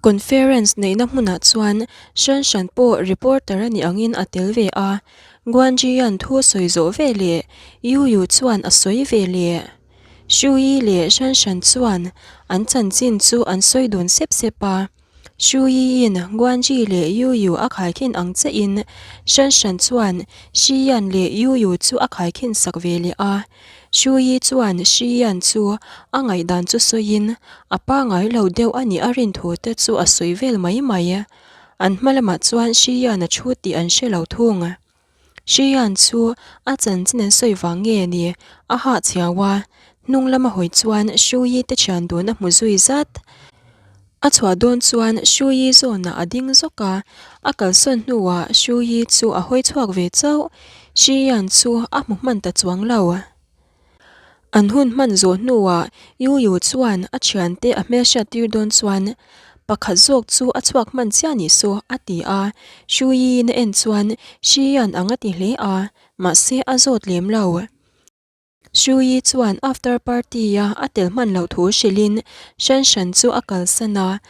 Conference neihna hmunah chuan Shan Shan pawh reporter a nih angin a tel ve a, Guanji-a'n thu a sawi zawh ve leh Yu Yu chuan a sawi ve leh. Shu Yi leh Shan Shan chuan an chanchin chu an sawi dun sep sep a. Shu Yi-in Guanji leh Yu Yu a khaikhin ang chiahin Shan Shan chuan Shi Yan leh Yu Yu chu a khaikhin sak ve leh a. Shu Yi chuan Shi Yan chu a ngaihdan chu sawiin a pangai lo deuh a nih a rin thu te chu a sawi vel mai mai. An hma lamah chuan Shi Yan a thu tih an hre lo thung. Shi Yan chu a chanchin an sawi vang nge ni a hahchhiau a, hnung lama hawi chuan Shu Yi te thian dun a hmu zui zat. A chhuah dawn chuan Shu Yi zawnah a ding zawk a, a kalsawn hnuah Shu Yi chu a hawi chhuak ve chauh. Shi Yan chu a hmu hman ta chuang lo. An hun hman zawh hnuah Yu Yu chuan a thiante a hmelhriat tir dawn chuan pakhat zawk chu a chhuak hman chiah nih saw a ti a. Shu Yi-in a en chuan Shi Yan ang a ti hle a, mahse a zawt lem lo. Shuyi chuan after party a a tel hman loh thu hrilhin Shan Shan chu a kalsan a.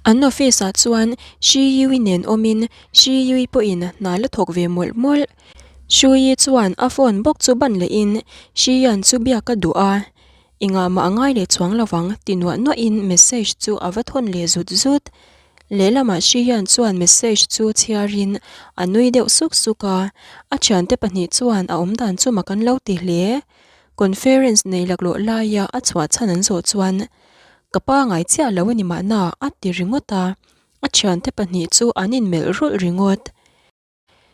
An office ah chuan Shi Yui nen awmin Shi Yui pawhin hna la thawk ve mawlh mawlh. Shuyi chuan a phone bawk chu ban lehin Shi Yan chu biak a duh a, engah mah a ngai leh chuang lovang ti nuah nuahin message chu a va thawn leh zut zut. Lehlamah Shiyan chuan message chu chhiarin a nui deuh suk suk a, a thiante pahnih chuan a awmdan chu mak an lo ti hle. Conference nei laklawh laia a chhuah chhan an zawh chuan, Ka pa ngai chiah lo a ni mahna a ti ringawt a, a thiante pahnih chu an inmelh rulh ringawt.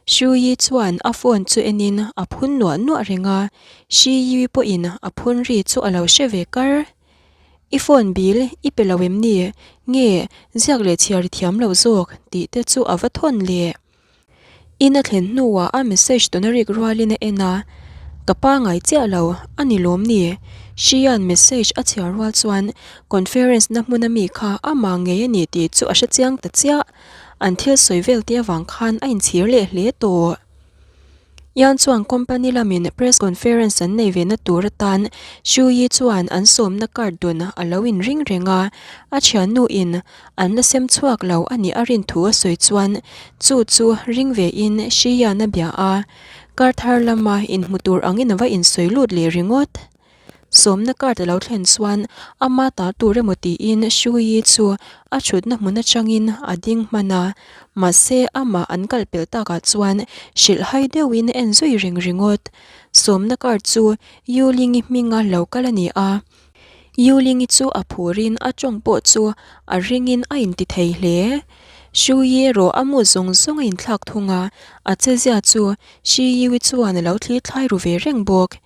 Shu Yi chuan a phone chu enin a phun nuah nuah reng a, Shi Yui pawhin a phun ri chu a lo hre ve kar. I phone bill i pe lo em ni? Nge ziak leh chhiar i thiam lo zawk? tih te chu a va thawn leh. In a thlen hnuah a message tuna rik rualin a en a, Ka pangai chiah lo, a ni lawm ni? Shi-a'n message a chhiar rual chuan conference na hmuna mi kha amah ngei a ni tih chu a hre chiang ta chiah. An thil sawi vel te avang khan a inchhir leh hle tawh. Yan chuan company lamin press conference an nei ve na tur atan Shu Yi chuan an sawmna card dun a lo inring reng a, a thiannu in an la sem chhuak lo a nih a rin thu a sawi chuan chu chu ring ve in Shi Yan a bia a, kar thar lama inhmu tur angin a va insawi lut leh ringawt. Sawmna card a lo thlen chuan ama ta tur emaw tiin Shuyi chu a thutna hmun atangin a ding hman a, mahse amah an kal pelh takah chuan hrilh hai deuhin a en zui reng ringawt. Sawmna card chu Yulingi hminga lo kal a ni a, Yulingi chu a phurin a tawng pawh chu a ringin a inti thei hle. Shuyi erawh a mu zawng zawng a inthlak thung a, a chezia chu Shi Yui chuan a lo thli thlai ru ve reng bawk.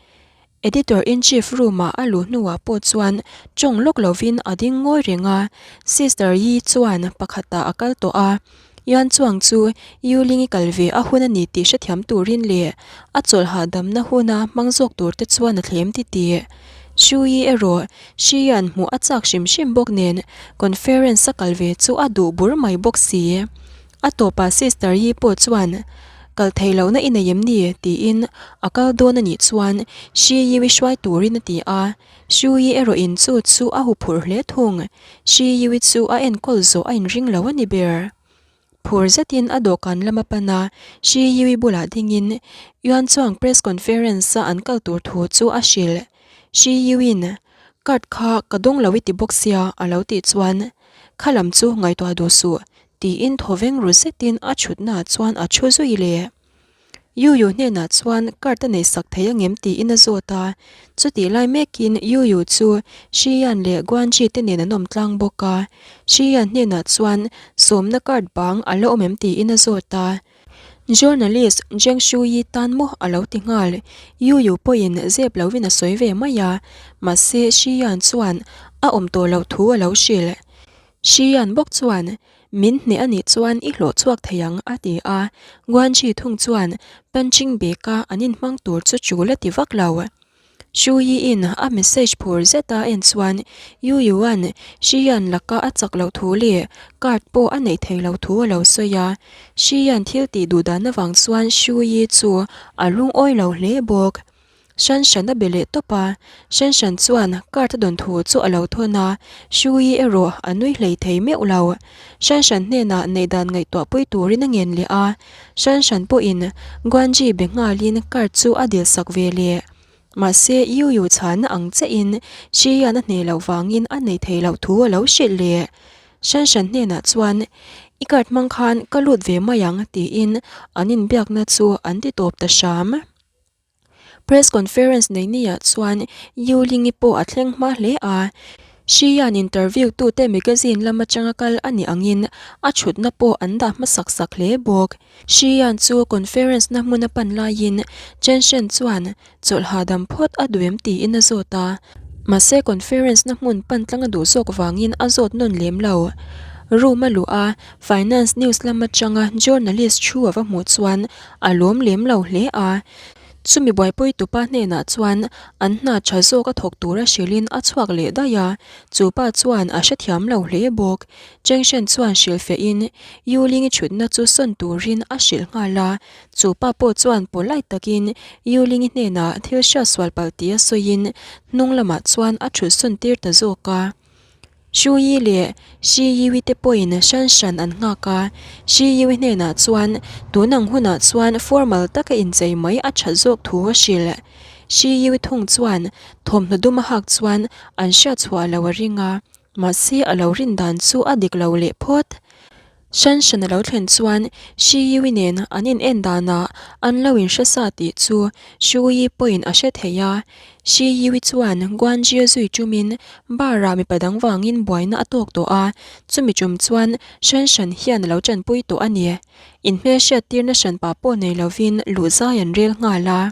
Editor-in-Chief room-ah a luh hnuah pawh chuan tawng lawk lovin a ding ngawi reng a, Sister Yi chuan pakhatah a kal tawh a, Yan Chuang chu Yu Ling-i kal ve a hun a ni tih hrethiam turin leh a chawlh hahdamna huna hmang zawk tur te chuan a thlem ti tih. Shu Yi erawh Shi Yan hmuh a chak hrim hrim bawk nen conference a kal ve chu a duh bur mai bawk si. A tawpah Sister Yi pawh chuan, Kal thei lohna i nei em ni? tiin a kal dawn a nih chuan Shi Yui hruai turin a ti a. Shu Yi erawhin chu chu a huphurh hle thung. Shi Yui chu a enkawl zawh a inring lo a ni ber. Phur zetin a dawhkan lam a pan a, Shi Yui bulah dingin Yuan chuang press conference-a an kal tur thu chu a hrilh. Shi Yuiin, Card kha ka dawng lo i ti bawk sia a lo tih chuan, Kha lam chu ngaihtuah duh suh, Tiin thawveng ru zetin a chhutnaah chuan a thu zui leh. Yuyu hnenah chuan card a nei sak thei angem tiin a zawt a, chutih lai mekin Yuyu chu Shiyan leh Guanji te nen an awm tlang bawk a, Shiyan hnenah chuan sawmna card bang a la awm em tiin a zawt a, Journalist Zheng Shuyi tan maw a lo ti nghal, Yuyu pawhin zep lovin a sawi ve mai a, mahse Shiyan chuan a awm tawh loh thu a lo hrilh. Shiyan bawk chuan, Min hneh a nih chuan i hlawh chhuak thei ang, a ti a. Guanji thung chuan punching bag-a an inhmang tur chu tul a ti vak lo. Shu Yi-in a message phur zeta en chuan Yu Yuan Shiyan laka a chak loh thu leh card pawh a neih thei lo thu a lo sawi a. Shiyan thil tih duh dan avang chuan Shu Yi chu a lungawi lo hle bawk. Shanshan a be leh tawp a, Shanshan chuan card a dawn thu chu a lo thawn a, Shui erawh a nui hlei thei meuh lo. Shanshan hnenah neih dan ngaihtuah pui turin a ngen leh a, Shanshan pawhin Guanji be nghalin card chu a dil sak ve leh. Mahse Yu Yu chhana ang chiahin Shiyan a hneh loh vangin a nei thei loh thu a lo hrilh leh. Shanshan hnenah chuan I card hmang khan ka lut ve mai ang tiin an inbiakna chu an ti tawp ta hram. Press conference nei niah chuan Yu Ling-i pawh a thleng hma hle a, Shiyan interview tute magazine lam atanga kal a nih angin a thutna pawh an dah hmasak sak hle bawk. Shiyan chu conference na hmun a pan laiin Chen Shen chuan chawlh hahdam phawt a duh em tiin a zawt a, mahse conference na hmun pan tlang a duh zawk vangin a zawt nawn lem lo. Room a luh a, Finance news lam atanga journalist thu a va hmuh chuan a lawm lem lo hle a. Chumi buaipui tupa hnenah chuan an hna tha zawk a thawk tura hrilhin a chhuak leh daih a, chu pa chuan a hrethiam lo hle bawk. Chengshen chuan hrilhfiahin Yuling-i thutna chu sawn turin a hrilh nghal a, chu pa pawh chuan polite takin Yuling-i hnenah thil hriatsual palh tia sawiin hnung lamah chuan a thut sawn tir ta zawk a. Shuyi leh Shi Yiwi te pawhin hran hran an nghak a, Shi Yiwi hnenah chuan tun ang hunah chuan formal taka inchei mai a that zawk thu a hrilh. Shi Yiwi thung chuan thawmhnaw dum a hak chuan an hriat chhuah lo a ring a, mahse a lo rin dan chu a dik lo leh phawt. Hran hran a lo thlen chuan Shi Yui nen an in en danah an lo in hre sa tih chu Shu Yi pawhin a hre thei a. Shi Yui chuan Guanji a zui ṭumin bar ah mipa dang vangin buaina a tawk tawh a, chumi ṭum chuan hran hran hian a lo ṭanpui tawh a ni. Inhmelhriat tirna hranpa pawh nei lovin luh zai an rel nghal a.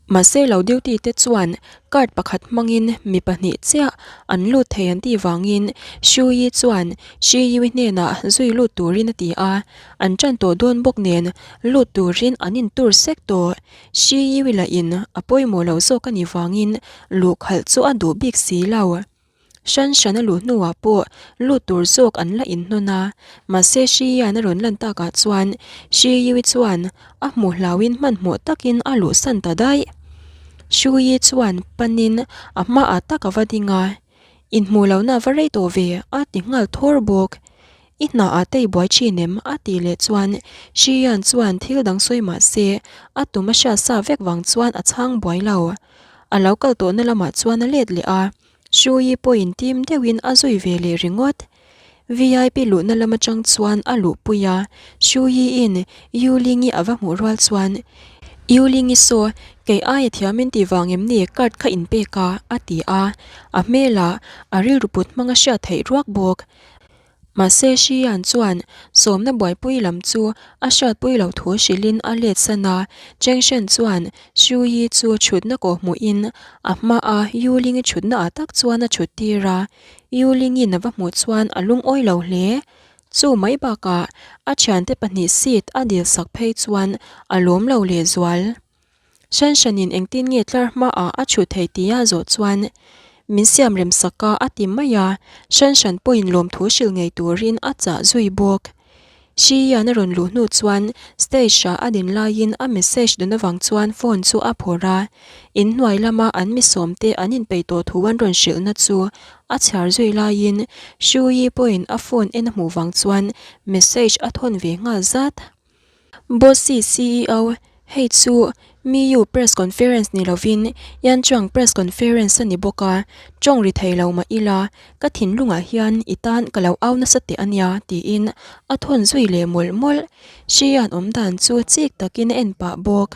Mahse lo duty te chuan card pakhat hmangin mi pahnih chiah an lut thei an tih vangin Shuyi chuan Shi Yui hnenah zui lut turin a ti a, an ṭan tawh dawn bawk nen lut turin an intur sek tawh. Shi Yui lah in a pawimawh loh zawk a nih vangin luh khalh chu a duh bik si lo. Hran hran a luh hnuah pawh lut tur zawk an la inhnawn a, mahse Shi Yan a rawn lan takah chuan Shi Yui chuan a hmuh hlauhin hmanhmawh takin a luhsan ta daih. Shu Yi chuan panin a hmaah tak a va ding a, Inhmuh lohna a va rei tawh ve a ti nghal thawr bawk. I hnaah te i buai thin em? a tih leh chuan Shi Yan chuan thil dang sawi mah se a tum a hriat sa vek vang chuan a chhang buai lo. A lo kal tawhna lamah chuan a let leh a. Shuyi pawhin tim deuhin a zui ve leh ringawt. Vip luhna lam atang chuan a luhpui a, Shuyi-in Yuling-i a va hmuh rual chuan, Yuling-i saw, kei aia thiam in tih vang em ni card kha in pek a? a ti a, a hmelah a rilru put hmang a hriat theih ruak bawk. Mahse Shiyan chuan sawmna buaipui lam chu a hriatpui loh thu hrilhin a let san a, Cheng Shen chuan Shu Yi chu thutna kawh hmuhin a hmaa Yu Ling-i thutna ah tak chuan a thut tir a, Yu Ling-in a va hmuh chuan a lungawi lo hle. Chu mai bakah a thiante pahnih seat a dil sak phei chuan a lawm lo lehzual. Hran hranin engtin nge tlar hmaah a chhut thei tia zawh chuan min siam rem sak a a ti mai a, hran hran pawhin lawmthu hrilh ngei turin a chah zui bawk. Shi Yan a rawn luh hnu chuan stage ah a din laiin a message dawn avang chuan phone chu a phawrh a, inhnuai lama an mi sawmte an inpeih tawh thu an rawn hrilhna chu a chhiar zui laiin Shu Yi pawhin a phone en a hmuh vang chuan message a thawn ve nghal zat. Bossy ceo, Hei chu MIU press conference ni lovin Yanchuang press conference a ni bawk a, tawng ri thei lo mah ila ka thinlungah hian i tan ka lo au nasa teh a nia tiin a thawn zui leh mawlh mawlh. Hrian awm dan chu chik takin a en pah bawk.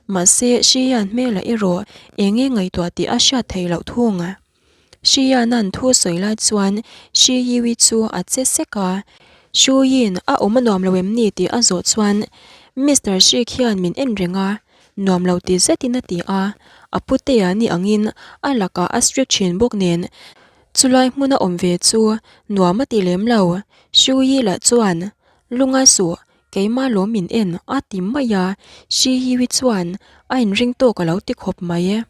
Mahse Hrian hmelah erawh eng nge ngaihtuah tih a hriat theih loh thung. Shiyanan thu sawi lai chuan Shi Yui chu a che sek a, Shu Yin a awm a nuam lo em ni tih a zawh chuan Mister Shi khian min en reng a, nuam lo ti zetin a ti a, a putea ni angin a lakah a strict thin bawk nen chulai hmuna awm ve chu nuam a ti lem lo. Shu Yi lah chuan lungai suh keimah lawm min en a ti mai a, Shi Yui chuan a inring tawk a lo ti khawp mai.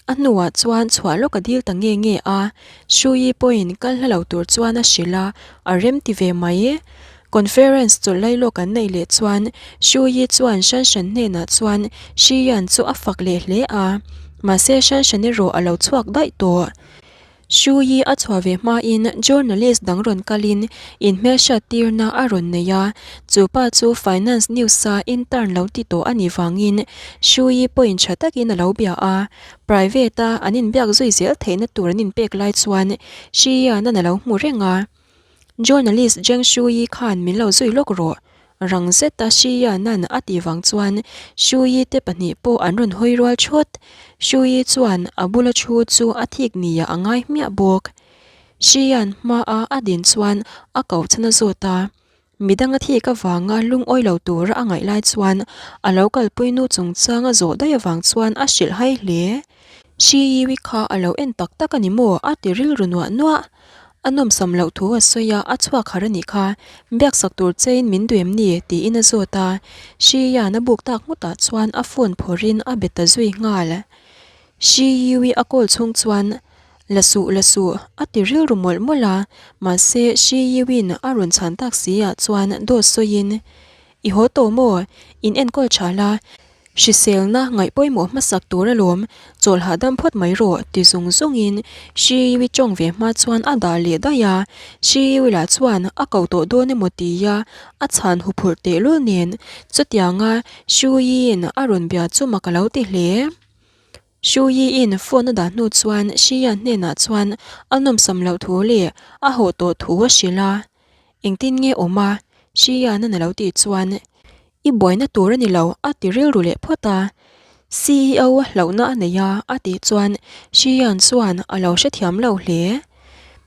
A hnuah chuan chhuah lawk a dil ta nge nge a, Shuyi pawhin kal hla lo tur chuan a hrilh a, a rem ti ve mai. Conference chawlh lai lawk an neih leh chuan Shuyi chuan Shanshan hnenah chuan Shiyan chu a fak leh hle a. Mahse Shanshan erawh a lo chhuak daih tawh. Shuyi a chhuah ve hmain journalist dang rawn kalin inhmelhriat tirna a rawn nei a, chu pa chu Finance News-a intern lo ti tawh a nih vangin Shuyi pawhin tha takin a lo bia a, private-a an inbiak zui zel theihna tur an inpek lai chuan Shiyan-an a lo hmu reng a. Journalist Zheng Shuyi khan min lo zui lawk rawh, rang zeta Shiyan-an a tih vang chuan Shuyi te pahnih pawh an rawn hawi rual thawt. Shuyi chuan a bula thu chu a thik nia a ngai hmiah bawk. Shiyan hmaa a din chuan a ko chhan a zawt a. Midang a thik avanga lungawi lo tura a ngaih lai chuan a lo kalpui nu chungchang a zawh daih avang chuan a hrilh hai hle. Shiyi kha a lo en tak tak a ni maw? a ti rilru nuah nuah. A nawmsam loh thu a sawi a, a chhuak har a nih kha. Biaksak tur chein min duh em ni? tiin a zawt a. Shiyian a buk tak nghutah chuan a phone phawrhin a be ta zui nghal. Shiyi a call chhung chuan La suh, la suh, a ti rilru mawlh mawlh a, mahse Shi Yiwin a rawn chhan tak si ah chuan dawt sawiin, I haw tawh maw? In enkawl tha la, hriselna ngaih pawimawh hmasak tur alawm, chawl hahdam phawt mai rawh, ti zung zungin Shi Yiwi tawng ve hma chuan a dah leh daih a, Shi Yiwi lah chuan a ko tawh dawn emaw tia a chhan huphurh tehlul nen chutianga Shi Yiin a rawn bia chu mak a lo ti hle. Shuyi-in phone a dah hnu chuan Shiyan hnenah chuan a nawmsam loh thu leh a haw tawh thu a hrilh a. Engtin nge awm a? Shiyan-an a lo tih chuan, I buaina tur a ni lo a ti rilru leh phawt a. CEO hlauhna a nei a a tih chuan Shiyan chuan a lo hrethiam lo hle.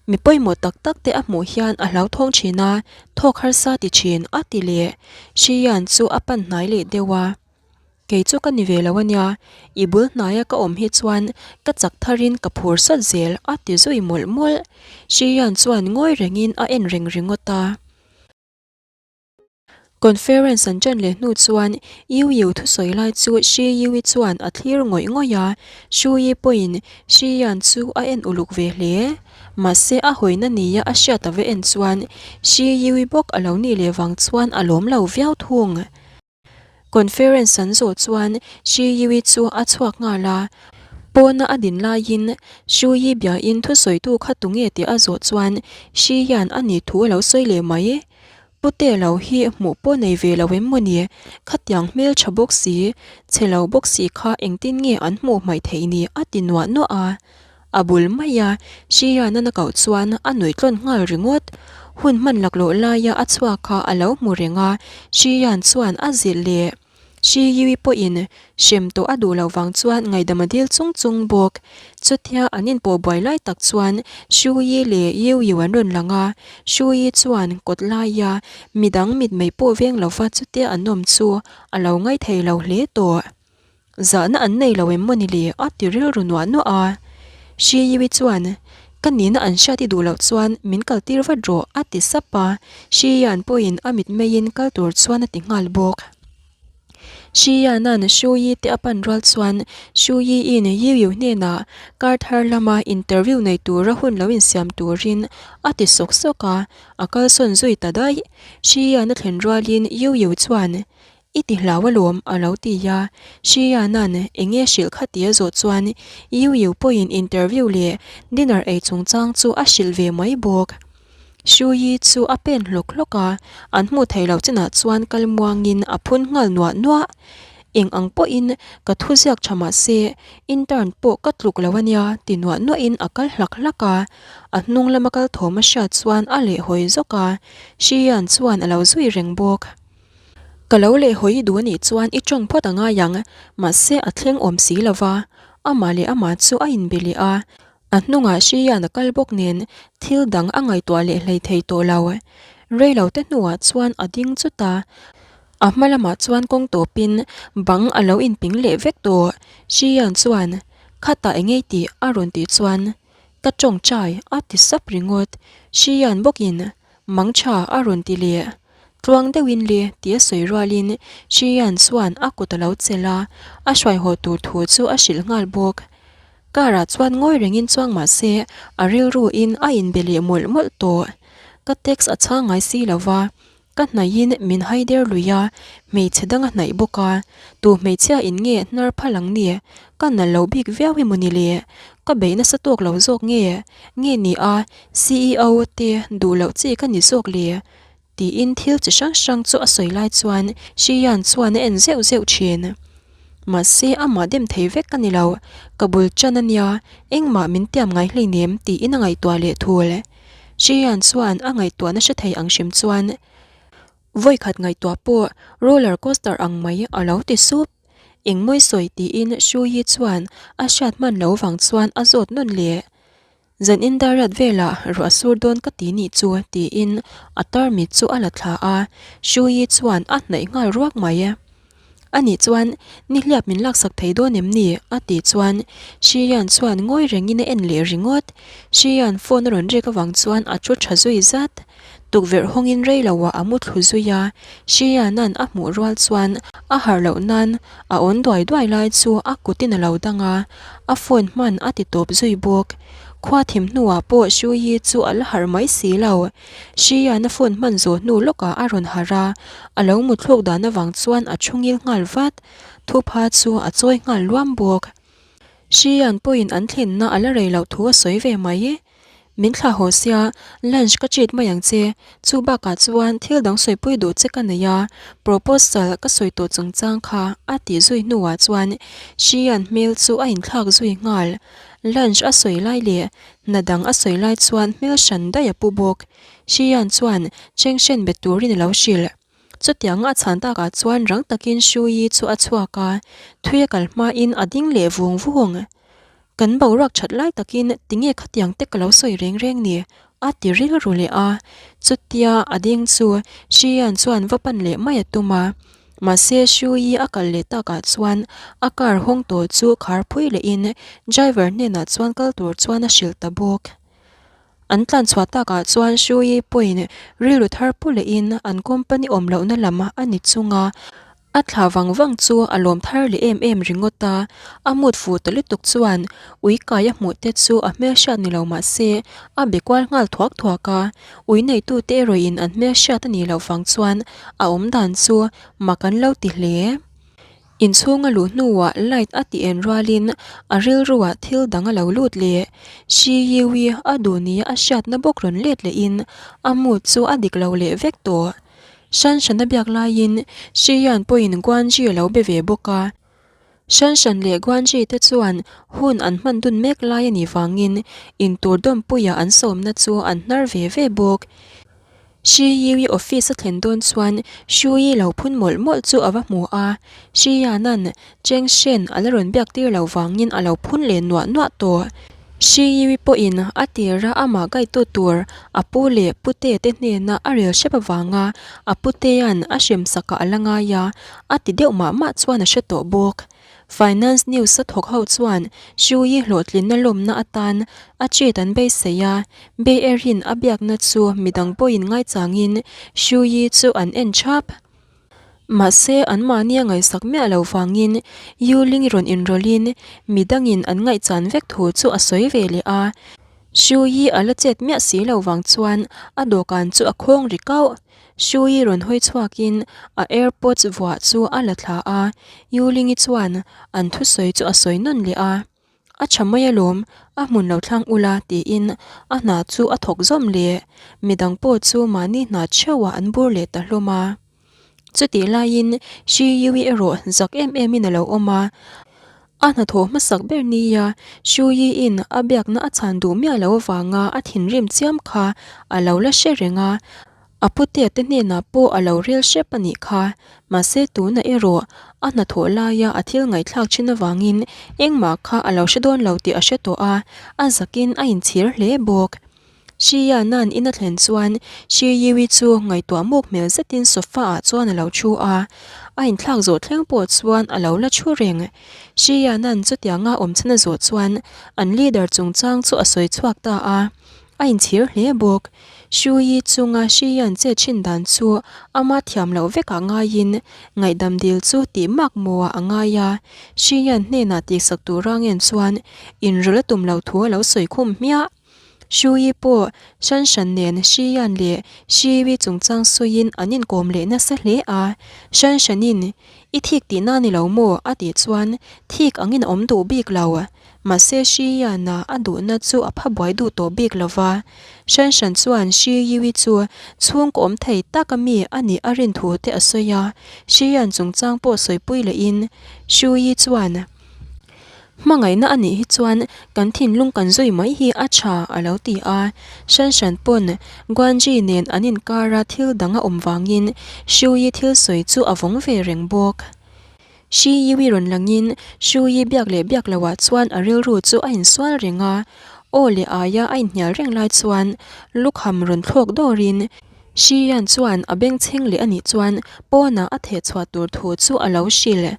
Mi pawimawh tak tak te a hmuh hian a hlauthawng thin a, thawk harsa ti thin a ti leh. Shiyan chu a pan hnai leh deuh a. Kei chu ka ni ve lo a nia, i bul hnaia ka awm hi chuan ka chak tharin ka phur sawt zel a ti zui mawlh mawlh. Shiyan chuan ngawi rengin a en reng ringawt a. Conference an ṭan leh hnu chuan Yu Yu thusawi lai chu Shi Yui chuan a thlir ngawih ngawih a, Shu Yi pawhin Shiyan chu a en uluk ve hle. Mahse a hawina nia a hriat ava en chuan Shi Yui bawk a lo nih leh vang chuan a lawm lo viau thung. Conference an zawh chuan Shi Yui chu a chhuak nghal a, pawna a din laiin Shu Yi biain thusawitu kha tunge tih a zawh chuan Shi hian a nih thu a lo sawi leh mai. Pute lo hi hmuh pawh nei ve lo em maw ni? Khatiang hmel tha bawk si, chhe lo bawk si kha engtin nge an hmuh hmaih theih ni a ti nuah nuah a. A bul mai a, Shiyan-a na koh chuan a nuih tlawn nghal ringawt. Hun hman laklawh laia a chhuak kha a lo hmu reng a, Shiyan chuan a zilh leh. Shi Yui pawhin hrem tawh a duh loh vang chuan ngaihdam a dil chung chung bawk. Chutia an inpawh buai lai tak chuan Shu Yi leh Yu Yu an rawn lang a, Shu Yi chuan kawt laia midang mitmei pawh veng lova chutia an awm chu a lo ngaithei lo hle tawh. Zahna an nei lo em maw ni le? a ti rilru nuah nuah a. Shi Yui chuan, Ka nihna an hriat i duh loh chuan min kal tir vat rawh, a ti sap a. Shi Yan pawhin a mitmeiin kal tur chuan a ti nghal bawk. Shi Yan-a'n Shu Yi te a pan rual chuan Shu Yi-in Yu Yu hnenah kar thar lama interview nei tura hun lo insiam turin a ti sawk sawk a, a kalsawn zui ta daih. Shi Yan-a thlen rualin Yu Yu chuan, I ti hlau alawm, a lo ti a. Shiana'n eng nge hrilh kha tia zawh chuan Yu Yu pawhin interview leh dinner ei chungchang chu a hrilh ve mai bawk. Shu Yi chu a pen hlawk hlawk a, an hmuh theih loh chinah chuan kal muangin a phun nghal nuah nuah. Eng ang pawhin ka thu ziak tha mah se intern pawh ka tluk lo ania ti nuah nuahin a kal hlak hlak a. A hnung lama kal thawm a hriat chuan a lehhawi zawk a, Shiyan chuan a lo zui reng bawk. Ka lo leh hawi duh anih chuan i tawng phawt a ngai ang, mahse a thleng awm si lo va, amah leh amah chu a inbe leh a, a hnungah Hrian a kal bawk nen thil dang a ngaihtuah leh hlei thei tawh lo. Rei lo te hnuah chuan a ding chut a, a hma lamah chuan kawng tawpin bang a lo inping leh vek tawh. Hrian chuan, Khatah eng ei tih? a rawn tih chuan, Ka tawngtai a ti sap ringawt. Hrian bawkin, Mang tha a rawn ti leh. Tluang deuhin le tih a sawi rualin Shiyan chuan a kut a lo chelh a, a hruaihaw tur thu chu a hrilh nghal bawk. Car ah chuan ngawi rengin chuang mah se a rilruin a inbe leh mawlh mawlh tawh. Ka text a chhang ngai si lo va. Ka hnaihin min haider lui a, hmeichhe dang a hnaih bawk a, tu hmeichhia in nge hnar phal ang ni? Ka nalh lo bik viau hi maw ni le? Ka beih nasa tawk lo zawk nge? Nge ni a, ceo te duh loh chi ka ni zawk le? Tiin thil chi hrang hrang chu a sawi lai chuan Shiyan chuan a en zeuh zeuh thin. Mahse amah dem thei vek ka ni lo, ka bul tan a nia, engmah min tiam ngai hleinem tiin a ngaihtuah leh thul. Shiyan chuan a ngaihtuahna hre thei ang hrim chuan vawikhat ngaihtuah pawh roller coaster ang mai a lo ti sup. Engmawi sawi tiin Shuyi chuan a hriat hman lo vang chuan a zawt nawn leh. Zan indariat velah ruah sur dawn ka ti nih chu tiin a tarmit chu a la thla a, Shuyi chuan a hnaih nghal ruak mai. Ani chuan nihliap min laksak thei dawn em ni? a tih chuan Shiyan chuan ngawi rengin a en leh ringawt. Shiyan phone a rawn rek avang chuan a thu tha zui zat. Tukverh hawngin rei loah a mu thlu zui a, Shiyanan a hmuh rual chuan a harh loh nan a awn duai duai lai chu a kutin a lo dang a, a phone hman a ti tawp zui bawk. Khua thim hnuah pawh Shuyi chu a la harh mai si lo. Shiyan a phone hman zawh hnu lawkah a rawn harh a, a lo muthluk dan avang chuan a thu ngil nghal vat. Thupha chu a chawi nghal luam bawk. Shiyan pawhin an thlenna a la rei loh thu a sawi ve mai. Min thlah haw sia, lunch ka treat mai ang che. Chu bakah chuan thil dang sawipui duh che ka nei a, proposal ka sawi tawh chungchang kha a tih zui hnuah chuan Shiyan hmel chu a inthlak zui nghal. Lunch a sawi lai leh hna dang a sawi lai chuan hmel hran daih a pu bawk. Shiyan chuan Chenghren be turin a lo hrilh. Chutiang a chhan takah chuan rang takin Shuyi chu a chhuak a, thui a kal hmain a ding leh vung vung. Kan boruak that lai takin tinge khatiang te ka lo sawi reng reng ni? a ti rilru leh a. Chutia a ding chu Shiyan chuan va pan leh mai a tum a. Mahse Shuyi a kal leh takah chuan a car hawng tawh chu khar phui lehin driver hnenah chuan kal tur chuan a hrilh ta bawk. An tlan chhuah takah chuan Shuyi pawhin rilru thar pu lehin an company awm lohna lam a ni chung a, a thla vang vang chu a lawm thar leh em em ringawt a. A mut fuh ta lutuk chuan ui kai a hmuh te chu a hmelhriat ni lo mah se a be kual nghal thuak thuak a, ui neitute erawhin an hmelhriat a nih loh vang chuan a awm dan chu mak an lo ti hle. Inchhung a luh hnuah light a ti en rualin a rilruah thil dang a lo lut leh. Shi Yiwi a duh nia a hriatna bawk rawn let lehin a mood chu a dik lo leh vek tawh. Shan Shan a biak laiin Shi Yan pawhin Guanji a lo be ve bawk a. Shan Shan leh Guanji te chuan hun an hman dun mek lai a nih vangin intur dawmpuia an sawmna chu an hnar ve ve bawk. Shi Yiwi office a thlen dawn chuan Shu Yi lo phun mawlh mawlh chu a va hmu a, Shi Yanan Cheng Shen a la rawn biak tir lo vangin a lo phun leh nuah nuah tawh. Shi Yiwi pawhin a tira amah guide-tu tur a pu leh pute te hnena a rel hrep avanga a putea'n a hremsakah a la ngai a, a ti deuh mah mah chuan a hre tawh bawk. Finance News a thawk ho chuan Shui hlawhtlinna lawmna atan a chet an beisei a, Bay Area-in a biakna chu midang pawhin ngaichangin Shui chu an en thap. Mahse, anmahni a ngaihsak miah lo vangin Yu Ling rawn inrawlhin midangin an ngaihchan vek thu chu a sawi ve leh a. Shui a la chet miah si lo vang chuan a dawhkan chu a khawng ri kauh. Shui rawn hawi chhuakin a airpods vuah chu a la thla a, Yulingi chuan an thusawi chu a sawi nawn leh a, A tha mai alawm, a hmun lo thlang ula tiin a hna chu a thawk zawm leh, midang pawh chu mahni hna theuhah an bur leh ta hlawm a. Chutih laiin Shi Yui erawh zak em emin a lo awm a, A hnathawh hmasak ber nia Shuyi-in a biakna a chhan duh miah loh avanga a thinrim chiam kha a lo la hre reng a, a putea te hnenah pawh a lo rel hrep a nih kha. Mahse tunah erawh a hnathawh laia a thil ngaihthlak thin avangin engmah kha a lo hre dawn lo tih a hre tawh a, a zakin a inchhir hle bawk. Shi Yanan in a thlen chuan Shi Yiwi chu ngaihtuah muk hmel zetin sofa ah chuan a lo thu a, a inthlak zawh thleng pawh chuan a lo la thu reng. Shi Yanan chutianga awm chhan a zawh chuan an leader chungchang chu a sawi chhuak ta a, a inchhir hle bawk. Shu Yi chunga Shi Yan che thin dan chu ama thiam loh vekah ngaiin ngaihdam dil chu tih mak mawah a ngai a, Shi Yan hnenah tihsak tura ngen chuan inrawlh a tum loh thu a lo sawi khum hmiah. Shui pawh Shanshan nen Shiyan leh Shiwi chungchang sawiin an inkawm leh nasa hle a. Shanshanin, I thik tihna ni lo maw? a tih chuan thik angin a awm duh bik lo. Mahse Shiyana a duhna chu a pha buai duh tawh bik lo va. Shanshan chuan Shiwi chu chhungkaw awm thei tak a mi a nih a rin thu te a sawi a. Shiyan chungchang pawh sawipui lehin Shui chuan, Hmangaihna a nih hi chuan kan thinlung kan zui mai hi a tha a lo ti a. Shan Shan pawn Guanji nen an inkara thil dang a awm vangin Shui thil sawi chu a vawng ve reng bawk. Shi Yui rawn langin Shui biak leh biak loah chuan a rilru chu a insual reng a. Aw leh aia a inhnial reng lai chuan lukham rawn thlawk dawrin Shi Yan chuan a bengchheng leh a nih chuan pawnah a thehchhuah tur thu chu a lo hrilh.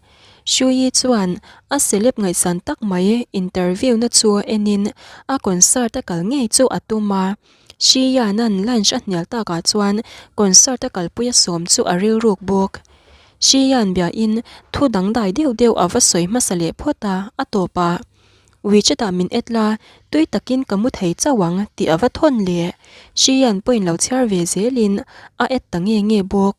Shui chuan a celeb ngaihsan tak mai interview na chu enin a concert a kal ngei chu a tum a. Shi Yan-a'n lunch a hnial takah chuan concert a kalpui a sawm chu a rilruk bawk. Shi Yan biain thu dangdai deuh deuh a va sawi hmasa leh phawt a, a tawpah WeChat-ah min et la, tui takin ka mu thei chauh ang tih a va thawn leh. Shi Yan pawhin lo chhiar ve zelin a et ta nge nge bawk.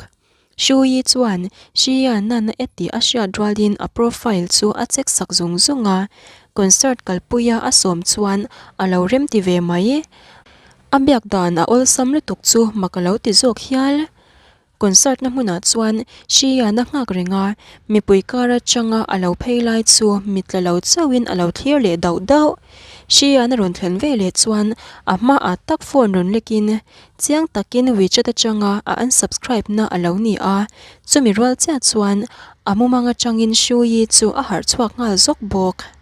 Shui chuan Shia nana e tih a hriat rualin a profile chu a check sak zung zung a, concert kalpuia a sawm chuan a lo remti ve mai. A biak dan a awlsam lutuk chu mak a lo ti zawk hial. Concert na hmunah chuan Shia na nghak reng a, mipui kar atanga a lo phei lai chu mit tla lo chauhin a lo thlir leh dauh dauh. Shia na rawn thlen ve leh chuan a hmaah tak phone rawn lekin Chiang takin WeChat atanga a unsubscribe na a lo ni a, chumi rual chiah chuan a mumang atangin Shuyi chu a harh chhuak nghal zawk bawk.